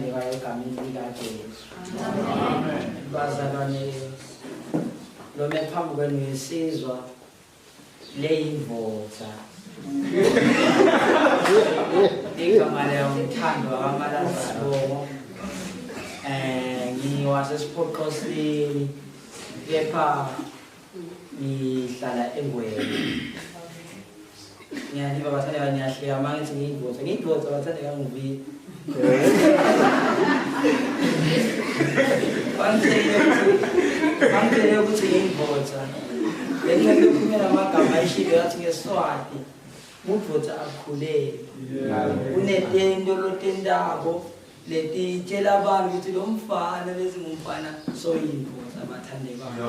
Bathandekayo egameni likaJesu. Amen. Bazalwane lome phambi kwenu ngisizwa leyindvodza. Igama leyo ngithandwa kaMalazibongo. Ngiwasesiphoqosini kepha ngihlala eNgwenya. Ngiyaniva bathandeka niyahleka uma ngithi ngiyindvodza. Ngiyindvodza bathandeka ngivi. Bangitshele ukuthi ngiyindvodza. Le nceke ekhulume namagama ayishilo yathi ngeSwati budvodza abukhuleli. Kunetento lotentako letitshela abantu ukuthi lo mfana lezi ngumfana soyindoda bathandekayo.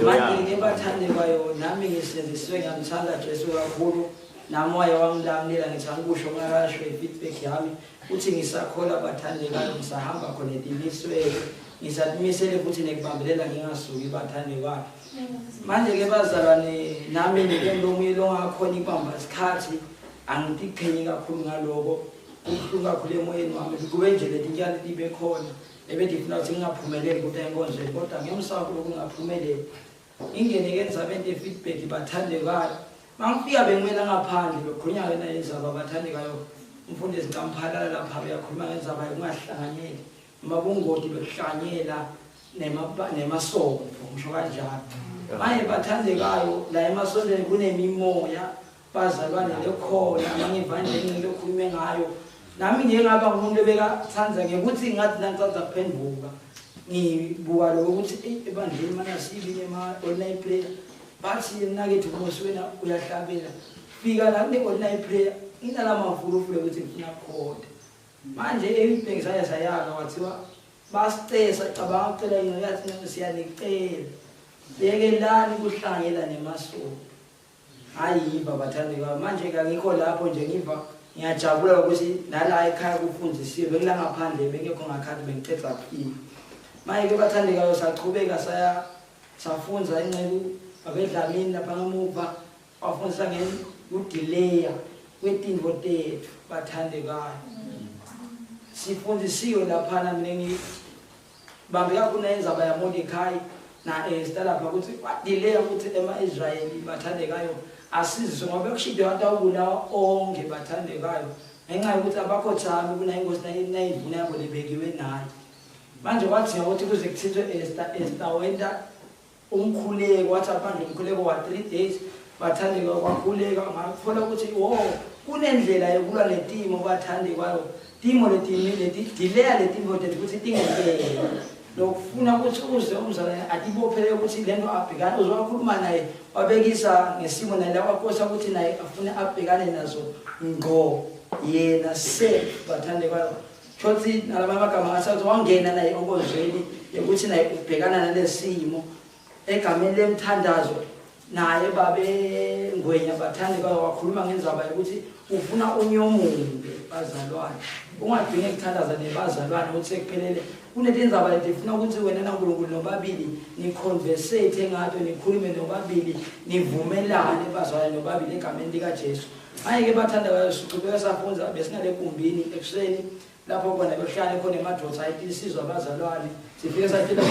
Manje-ke bathandekayo nami ngisindisiwe ngiyamthanda Jesu kakhulu nami waye wangilamulela ngithi angikusho ngakasho i-feedback yami uthi ngisakholwa bathandekayo ngisahamba khona etimisweni ngisatimisele futhi nekubambelela ngingasuki bathandekayo. Manje-ke bazalwane nami ngike lomunye longakhona ikubamba isikhathi angitiqhenyi kakhulu ngaloko. Kubuhlungu kakhulu emoyeni wami kube nje leti ntyali libe khona ebendifuna ukuthi ngingaphumeleli kodwa enkonzweni kodwa ngemsa wakho lokungaphumeleli ingene ke endzabeni ye-feedback bathandekayo mangifika bengimela ngaphandle bekhulunywa ke naye indzaba bathandekayo umfundisi Ncamphalala lapha uyakhuluma ngendzaba yokungahlanganyeli noma bungoti bekuhlanganyela nemasonto ngisho kanjalo manje bathandekayo la emasontweni kunemimoya Bazalwane lekhona mangiva nje ingxenye okhulume ngayo nami ngiye ngaba ngumuntu ebekathanda ngekuthi ngathi nangiceda kuphenduka ngibuka lokho ukuthi eyi ebandleni mana sibi nema-online prayer bathi mnakethu Nkosi wena uyahlabela fika la kune-online prayer nginalama vuluvulu ukuthi ngifuna kukhonta manje ebheki saya sayaka kwathiwa basicesa cabanga ucela ingxenye yathi siyanicela yekelani kuhlangela nemasonto. Hayi yiva bathandekayo manje ke angikho lapho nje ngiva ngiyajabula ukuthi nala ekhaya kufundisiwe bengila ngaphandle bengekho ngakhathi bengiceda kufika manje ke bathandekayo sachubeka saya safunza inceku babedlamini lapha ngamuva wafundisa ngekudileya kwetinto tethu bathandekayo sifundisiwe laphana mina Bambi kakhulu nayenzaba yaMordecai na-Esta lapha ukuthi kwadileya ukuthi ema-Israyeli bathandekayo asiziswe ngoba bekushide abantu awubulawa onke bathandekayo ngenxa yokuthi abakhothami kunayingozi nayinduna yabo lebekiwe naye manje kwadinga ukuthi kuze kuthintwe Esta Esta wenta umkhuleko wathi aphandle umkhuleko wa 3 days bathandeka kwakhuleka ngathola ukuthi wo kunendlela yokulwa netimo bathandekayo timo letimi leti dileya letimo tethu ukuthi tingenteki lokufuna ukuthi uze umzalwane atibophele ukuthi lento abhekane uzowakhuluma naye wabekisa ngesimo naye la wakosa ukuthi naye afune abhekane nazo ngqo yena self bathandekayo Shothi nalama amagama asathi wangena naye enkonzweni yokuthi naye ubhekana nalesimo egameni lemthandazo naye babe Ngwenya bathande baye wakhuluma ngenzaba yokuthi ufuna unyomunde bazalwane ungagcine kuthandaza nebazalwane ukuthi sekuphelele kunetindzaba letifuna ukuthi wena naNkulunkulu nobabili niconversate ngato nikhulume nobabili nivumelane bazalwane nobabili egameni likaJesu. Manje-ke bathandekayo siqhubeka safunza besinale gumbini ekuseni lapho khona bekuhlale khona emadoda ayithi insizwa abazalwane sifike satshela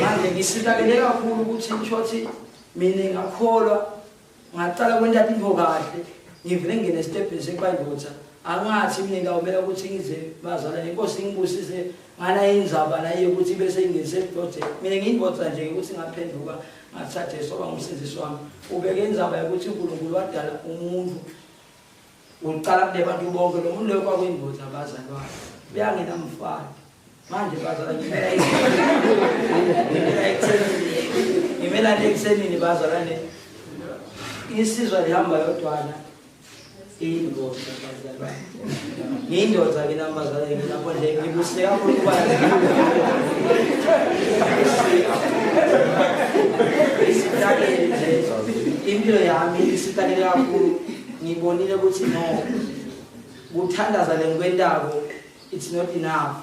manje ngisizakele kakhulu ukuthi nshothi mina ngakholwa ngaqala kwenta into kahle ngivele ngingene esitebhini sekubayindoda angathi mina ngawumela ukuthi ngize bazalwane inkosi ingibusise ngala indzaba la yokuthi bese ingenise ebudodeni mina ngiyindoda nje ukuthi ngaphenduka ngathatha Jesu waba ngumsindisi wami ubeke indzaba yokuthi uNkulunkulu wadala umuntu uqala kunebantu bonke lo muntu loyo kwakuyindoda abazalwane beyangenamfana manje bazalwane ngimela ekuthenini ngimela ekuthenini bazalwane insizwa lihamba yodwana Indoda bazalwane. Ngiyindoda ke nami bazalwane ngilapho nje ngibusise kakhulu kuba isitakele nje impilo yami isitakele kakhulu ngibonile ukuthi no kuthandaza lengikwentako it's not enough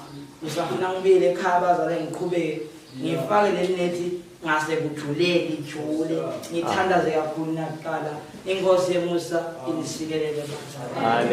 usafuna ngibuyele ekhaya bazalwane ngiqhubeke ngifake leli nethi ngase kujuleni ijule ngithandaze kakhulu nakuqala inkosi yemusa inisikelele bazalwane.